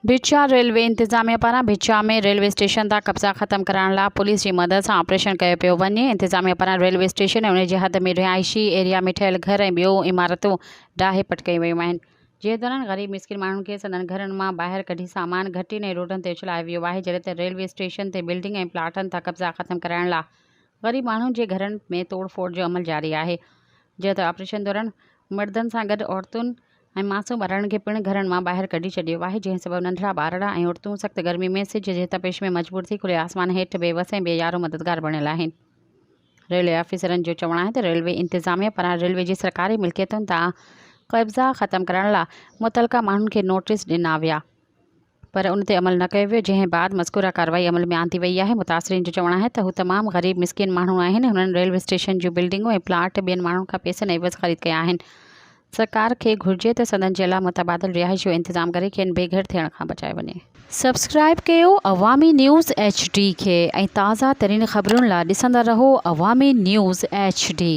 ڀچا railway انتظاميا پاران ڀچا ۾ railway station تان قبضا ختم ڪرائڻ لاء پوليس جي مدد سان آپريشن ڪيو پيو وڃي. انتظاميا پاران ريلوي اسٽيشن ۽ ان جي حد ۾ رهائشي ايريا ۾ ٺهيل گهر ۽ ٻيون عمارتون ڊاهي پٽ ڪيون ويون آهن. جنهن دوران غريب مسڪين ماڻهن کي سندن گهرن مان ٻاهر ڪڍي سامان گهٽين ۽ روڊن تي اڇلايو ويو آهي جڏهن ته ريلوي اسٽيشن تي بلڊنگ ۽ پلاٽن تان قبضا ختم ڪرائڻ لاء غريب ماڻهن جي گهرن ۾ توڙ ڦوڙ جو عمل جاري آهي جڏهن ته آپريشن دوران مردن سان گڏ عورتن ۽ معصوم ٻارڙن کي پڻ گهرن مان ٻاهر ڪڍي ڇڏيو آهي، جنهن سبب ننڍڙا ٻارڙا ۽ عورتون سخت گرمي ۾ سج جي تپش ۾ مجبور ٿي کلي آسمان هيٺ بي وس ۽ بي يارو مددگار بڻيل آهن. ريلوي آفيسرن جو چوڻ آهي ته ريلوي انتظاميه پاران ريلوي جي سرڪاري ملڪيتن تان قبضا ختم ڪرڻ لا متعلقه ماڻهن کي نوٽيس ڏنا ويا پر ان تي عمل نه ڪيو ويو، جنهن بعد مذڪوره ڪارروائي عمل ۾ آندي وئي آهي. متاثرين جو چوڻ آهي ته هو تمام غريب مسڪين ماڻهو آهن، هنن ريلوي اسٽيشن جون بلڊنگون ۽ پلاٽ ٻين ماڻهن کان پئسن عيوض خريد ڪيا آهن، سرڪار کي گهرجي ته سندن جي لاء متبادل رهائش جو انتظام ڪري کين بي گهر ٿيڻ کان بچايو وڃي. سبسڪرائيب ڪيو عوامي نيوز ايڇ ڊي کي ۽ تازه ترين خبرن لاء ڏسندا رهو عوامي نيوز ايڇ ڊي.